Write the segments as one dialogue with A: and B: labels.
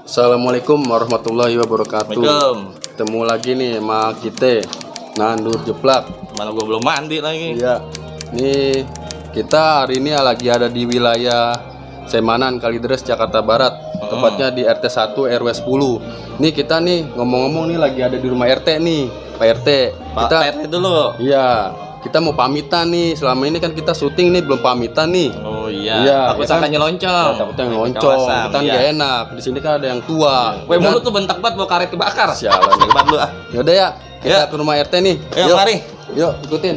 A: Assalamualaikum warahmatullahi wabarakatuh.
B: Assalamualaikum.
A: Ketemu lagi nih sama kita Nandur Jeplak.
B: Mana gua belum mandi lagi.
A: Iya. Nih kita hari ini lagi ada di wilayah Semanan, Kalideres, Jakarta Barat. Tepatnya di RT 1 RW 10. Nih kita nih ngomong-ngomong nih lagi ada di rumah RT nih, Pak RT.
B: Kita RT dulu.
A: Iya, kita mau pamitan nih. Selama ini kan kita syuting nih belum pamitan nih.
B: Oh iya.
A: Iya,
B: Aku
A: ya kan?
B: sangkanya loncong.
A: Takutnya ngeloncong, kita kan gak enak. Di sini kan ada yang tua.
B: Weh,
A: Kan?
B: mulut tuh bentak banget bawa karet kebakar.
A: Sialan.
B: Cepat lu ah.
A: Yaudah ya, kita
B: Ya.
A: ke rumah RT nih.
B: Ayo, mari.
A: Yuk, ikutin.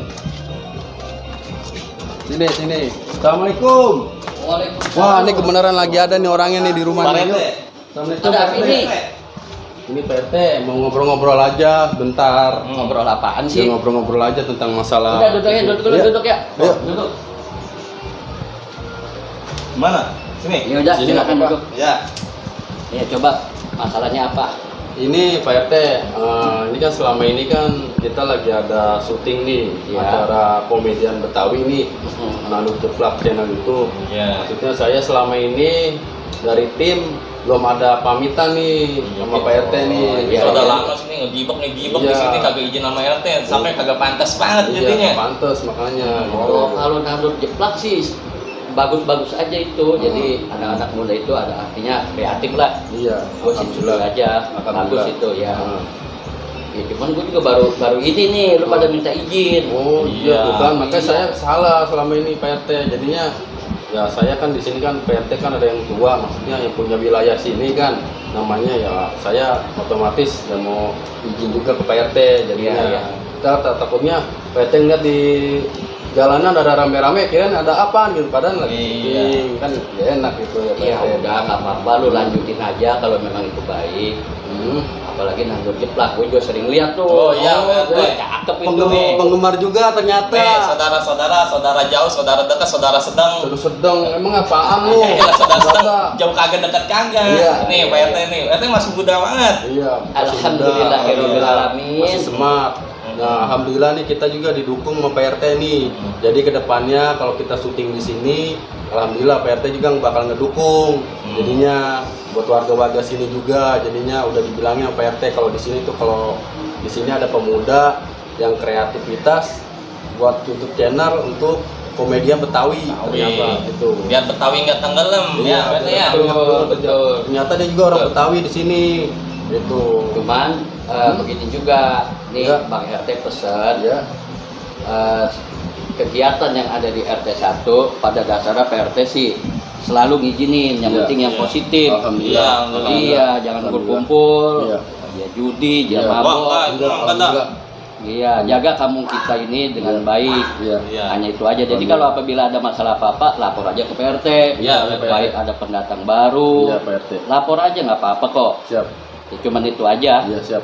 A: Sini. Assalamualaikum. Wah, ini kebenaran lagi ada nih orangnya nih di rumah
B: Pak
A: nih.
B: RT.
A: Yuk. Assalamualaikum.
C: Ada
A: Pak
C: apa
A: RT.
C: ini?
A: Ini Pak RT mau ngobrol-ngobrol aja bentar.
C: Ngobrol apaan
A: Ya,
C: sih?
A: ngobrol-ngobrol aja tentang masalah.
C: Udah duduk ya, duduk dulu,
A: Iya.
C: duduk ya.
A: Ayo.
C: Duduk.
B: Mana? Sini.
C: Ya udah,
A: Sini,
C: silakan
A: Pak.
C: duduk.
B: Ya.
C: Ya coba masalahnya apa?
A: Ini Pak RT, ini kan selama ini kan kita lagi ada syuting nih
C: Iya.
A: acara komedian Betawi nih, Nandur Jeplak channel itu.
B: Iya.
A: Maksudnya saya selama ini dari tim belum ada pamitan nih sama Pak RT nih.
C: Iya,
B: Udah
C: iya.
B: lama sini ngegibok
A: Iya.
B: di sini kagak izin sama RT sampai kagak pantas banget
A: Iya,
B: jadinya.
A: pantes makanya.
C: Oh, kalau Nandur Jeplak sih bagus-bagus aja itu. Jadi anak-anak muda itu ada artinya kreatif lah.
A: Iya,
C: Gue sih jujur aja, bagus itu ya.
A: Nah.
C: Ya cuman gue juga baru ini nih, lu pada minta izin.
A: Oh iya,
B: Iya.
A: tuh kan makanya
C: Iya.
A: saya salah selama ini Pak RT. Jadinya ya saya kan di sini kan Pak RT kan ada yang tua, maksudnya yang punya wilayah sini kan namanya ya saya otomatis dan mau izin juga ke Pak RT. Jadinya
C: Iya, iya.
A: kita takutnya Pak RT ngeliat di jalanan ada rame-rame kirain ada apa gitu, padahal lagi
B: Iya.
A: syuting kan ya enak gitu ya Pak
C: Ya
A: RT.
C: udah, nggak apa-apa, lu lanjutin aja kalau memang itu baik.
A: Hmm.
C: Apalagi Nandur Jeplak, gue juga sering lihat tuh.
B: Oh, iya, Pak RT.
C: Cakep itu.
A: Penggemar juga ternyata.
B: Nih, saudara-saudara, saudara jauh, saudara dekat, saudara sedang.
A: Terus sedang emang apaan lu?
B: Iya, saudara sedang.
A: Masa?
B: Jauh kagak dekat kagak.
A: Iya.
B: Nih, Pak RT nih. RT masih muda banget.
A: Iya. masih
C: Alhamdulillah,
A: muda.
C: Herobbil
A: Iya,
C: Alamin.
A: Masih smart. Nah, alhamdulillah nih kita juga didukung sama Pak RT nih. Jadi kedepannya kalau kita syuting di sini, alhamdulillah Pak RT juga bakal ngedukung. Jadinya buat warga-warga sini juga, jadinya udah dibilangnya sama Pak RT kalau di sini tuh kalau di sini ada pemuda yang kreativitas buat YouTube channel untuk komedian Betawi ternyata gitu.
B: Biar Betawi nggak tenggelam. Ya, Pak RT ya.
C: Betul.
A: Ternyata dia juga orang Betawi di sini. Gitu.
C: Cuman begini juga, nih
A: Ya.
C: Bang RT pesen
A: Ya.
C: kegiatan yang ada di RT 1 pada dasarnya Pak RT sih selalu ngizinin, yang
A: Iya,
C: penting yang
B: iya.
C: positif.
A: Alhamdulillah.
C: Iya, jangan berkumpul.
A: Iya.
C: Ya judi,
A: Iya.
C: jangan
B: Wah,
C: mabok.
A: Alhamdulillah.
C: Iya, jaga kampung kita ini dengan baik.
A: Iya.
B: Iya.
C: Hanya itu aja. Jadi kalau apabila ada masalah apa-apa, lapor aja ke PRT.
B: Iya, Pak RT.
C: Baik ada pendatang baru,
A: Iya, Pak RT.
C: lapor aja nggak apa-apa kok.
A: Siap.
C: Ya, cuman itu aja.
A: Iya, siap.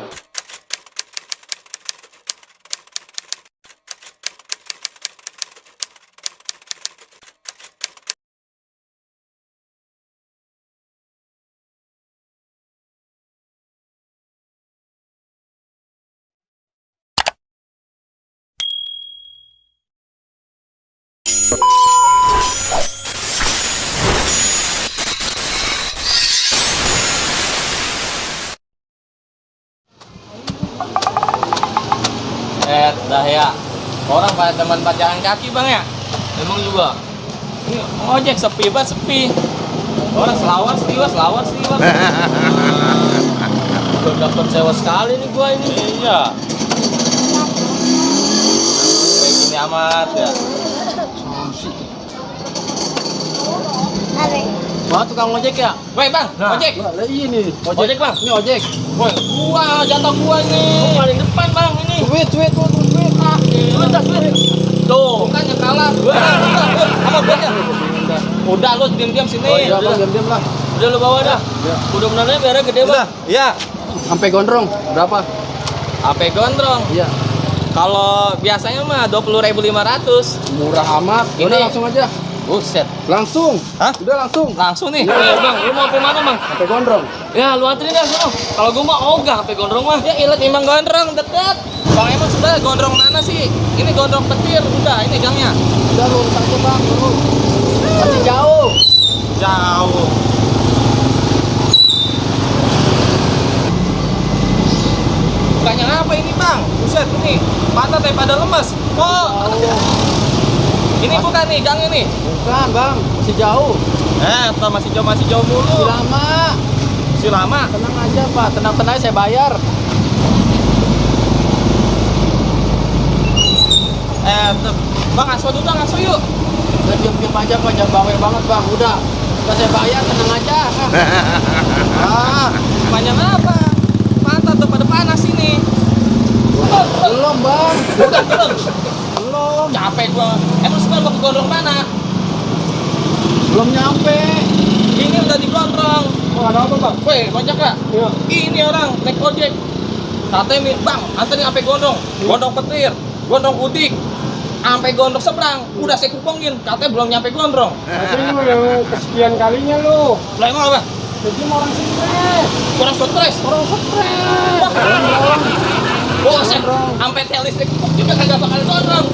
B: Dah ya. Orang pada teman jalan kaki bang ya. Emang juga. Ini ojek sepi banget sepi. Orang selawas liwas. Belum dapat sewa sekali nih gua ini. Iya. Kayak gini amat ya. Wah tukang ojek ya. Woi bang, ojek.
A: Lah ini
B: Ojek, Bang.
A: Ini ojek.
B: Woi, gua jatah gua ini. Paling depan bang ini.
A: Duit.
B: Tuh, kan yang kalah. Apa duitnya? Udah lu diam-diam sini.
A: Oh iya, Bang, diam-diam lah.
B: Udah lu bawa dah.
A: Ya.
B: Udah benernya biarnya gede bang. Iya.
A: Sampai gondrong berapa?
B: HP gondrong.
A: Iya.
B: Kalau biasanya mah 20.500.
A: Murah amat.
B: Ini-
A: Udah langsung aja.
B: Buset.
A: Langsung.
B: Hah?
A: Udah langsung.
B: Langsung nih.
A: Iya.
B: Bang, lu mau ke mana bang?
A: Sampai gondrong.
B: Ya lu antri dah sono. Kalau gua mah ogah HP gondrong mah. Ya ilet imang gondrong deket. Bang emang sudah gondrong mana sih? Ini gondrong petir udah ini gangnya.
A: Udah lurus aja, Bang. Lurus. Masih jauh.
B: Jauh. Kenapa ini bang? Buset ini, mata teh pada lemes. Oh, ini bukan nih gang ini.
D: Bukan bang, masih jauh.
B: Tuh masih jauh
D: Masih
B: mulu.
D: lama.
B: Masih lama.
D: Tenang aja pak, tenang-tenang aja, saya bayar.
B: Tuh. Bang, aso dulu bang, aso yuk.
D: Udah diem-diem aja pak, jangan bawel banget bang. Udah saya bayar, tenang aja.
B: Banyak apa? Mata tuh pada panas ini.
D: Belum bang,
B: Udah belum?
D: belum.
B: Capek gua. Emang sekarang mau ke gondrong mana?
D: Belum nyampe.
B: Ini udah digondrong.
D: Oh, ada apa bang?
B: Weh, ngojek gak?
D: Iya.
B: Ini orang naik ojek. Katanya bang, anterin sampai gondrong. Gondrong petir, gondrong udik, sampai gondrong seberang. Udah saya kupongin, katanya belum nyampe gondrong.
D: Tapi lu yang kesekian kalinya lu.
B: Lah emang apa?
D: Jadi orang stres.
B: Kurang stres.
D: Orang stres.
B: Bosen, sampai tel listrik juga kagak bakal gondrong.